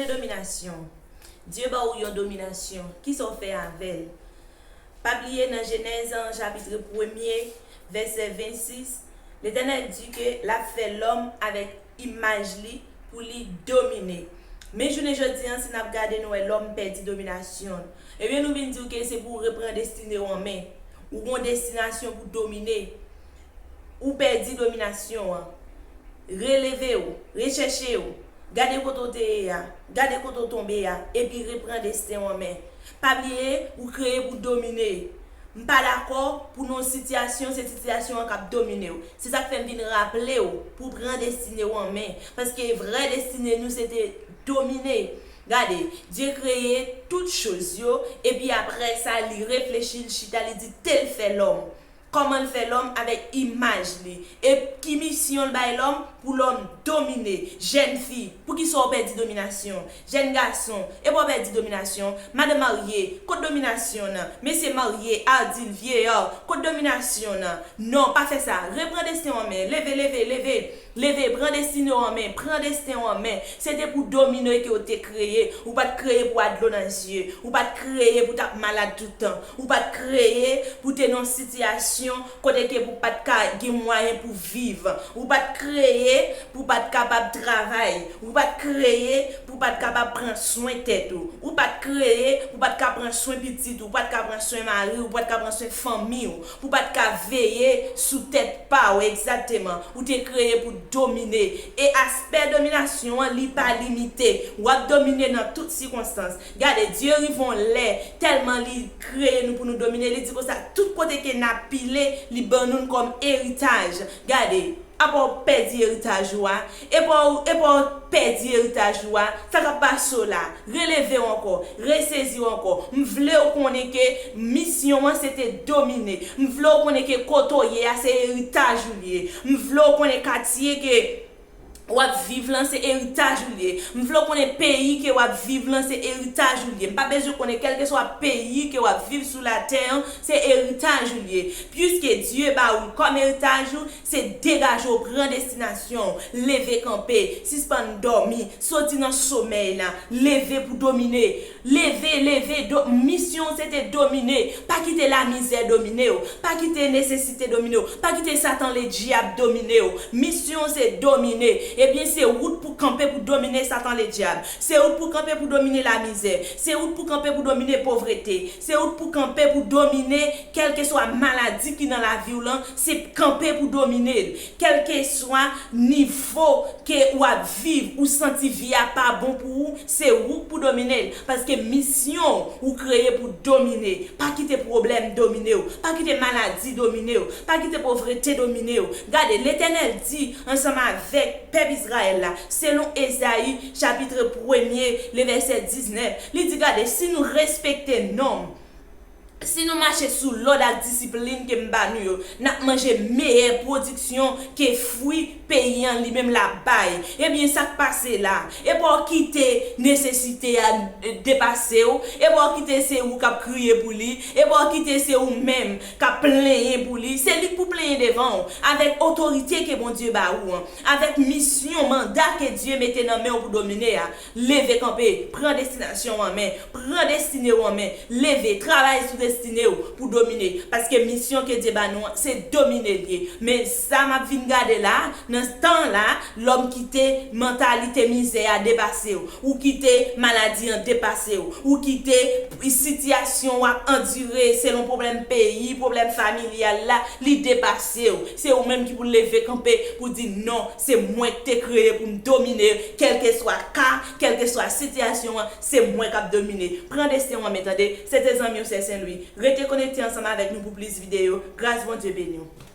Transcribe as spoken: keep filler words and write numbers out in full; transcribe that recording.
Dominasyon. Dye ba w yon dominasyon. Kisa w fè avè l? Pa bliye nan Jenèz an, chapit premye, vèsè vennsis, Letènèl di ke l ap fè lòm avèk imaj li pou li domine. Men jounen jodi an, si n ap gade, nou wè lòm pèdi dominasyon l. Ebyen, nou vin di w ke se pou w repran destine w an men. Ou gon destinasyon pou domine. Ou pèdi dominasyon an. Releve w, rechèche w. Gade kote w te ye a, gade kote w tonbe a, epi repran desten w an men. Pa bliye, ou kreye pou domine. M pa dakò pou nan yon sitiyasyon, se sitiyasyon an k ap domine w. Se sa k fè m vin raple w pou w pran destine w an men. Paske vrè destine nou se te domine. Gade, Dye kreye tout choz yo, epi apre sa, li reflechi, li chita, li di, tel fè lòm. Kòman l fè lòm? Avèk imaj li. E ki misyon l bay lòm? Pou lòm domine. Jèn fi, poukisa w pèdi dominasyon? Jèn gason, epa w pèdi dominasyon? Madanm marye, kot dominasyon nan? Mesye marye, adil, vyeyè, kot dominasyon nan? Non, pa fè sa. Repran desten w an men. Leve, leve, leve. Leve, pran destine w an men, pran desten w an men. Se te pou domine ke w te kreye. Ou pa t kreye pou w a dlo nan zye. Ou pa t kreye pou w t ap malad tout tan. Ou pa t kreye pou w te nan yon sitiyasyon kote ke pou w pa t ka gen mwayen pou w viv. Ou pa t kreye pou w pa t kapab travay. Ou pa t kreye pou w pa t kapab pran swen tèt ou. Ou pa t kreye pou w pa t ka pran swen pitit ou, ou pa t ka pran swen mari w, ou pa t ka pran swen fanmi w, pou w pa t ka veye sou tèt pa w egzakteman. Ou te kreye pou domine. E aspè dominasyon an, li pa limite. W ap domine nan tout sikonstans. Gade, Dye rive yon lè, tèlman li kreye nou pou nou domine, li di konsa, tout kote ke n ap pile, li ban nou l kòm eritaj. Gade, apa w pèdi eritaj ou a? Epa w, epa w pèdi eritaj ou a? Sa k ap pase w la? Releve w ankò, resezi w ankò. M vle w konnen ke misyon an se te domine. M vle w konnen ke kote w ye a se eritaj ou l ye. M vle w konnen katye ke w ap viv lan se eritaj ou l ye. M vle w konnen peyi ke w ap viv lan se eritaj ou l ye. M pa bezwen konnen kèlkeswa peyi ke w ap viv sou latè an, se eritaj ou l ye. Piske Dye ba ou l kòm eritaj ou, se degaje w, pran destinasyon w, leve kanpe, sispann dòmi, soti nan somèy la, leve pou domine. Leve, leve, do, misyon w se te domine. Pa kite lamizè domine w. Pa kite nesesite domine w. Pa kite Satan Ledyab domine w. Misyon w se domine. Ebyen, se ou k pou kanpe pou domine Satan Ledyab. Se ou k pou kanpe pou domine lamizè. Se ou k pou kanpe pou domine povrete. Se ou k pou kanpe pou domine kèlkeswa maladi ki nan lavi w lan. Se kanpe pou domine l. Kèlkeswa nivo ke w ap viv, ou santi vi a pa bon pou ou, se ou k pou domine l. Paske misyon w, ou kreye pou domine. Pa kite pwoblèm domine w. Pa kite maladi domine w. Pa kite povrete domine w. Gade, Letènèl di ansanm avèk pèp Izrayèl la, selon Ezayi, chapit premye, le vèsè diznèf, li di, gade, si nou respekte nòm, si nou mache sou lòd ak disiplin ke m ba nou yo, n ap manje meyè pwodiksyon ke fwi peyi an li menm l ap bay. Ebyen, sa k pase la? Epa w kite nesesite a depase w? Epa w kite se ou k ap kriye pou li? Epa w kite se ou menm k ap plenyen pou li? Se li k pou plenyen devan w. Avèk otorite ke Bondye ba ou an, avèk misyon, manda ke Dye mete nan men w pou domine a, leve kanpe, pran destinasyon w an men, pran destine w an men, leve, travay sou destine w pou domine. Paske misyon ke Dye ba nou an, se domine l ye. Men sa m ap vin gade la, nan tan la, lòm kite mantalite mizè a depase w. Ou kite maladi an depase w. Ou kite sitiyasyon w ap andire selon pwoblèm peyi, pwoblèm familyal la, li depase w. Se ou menm ki pou leve kanpe pou di, non, se mwen ki te kreye pou m domine, kèlkeswa ka, kèlkeswa sitiyasyon an, se mwen k ap domine. Pran desten w an men, tande. Se te zanmi w, Sè Sen Lwi. Rete konekte ansanm avèk nou pou plis videyo. Gras Bondye beni w.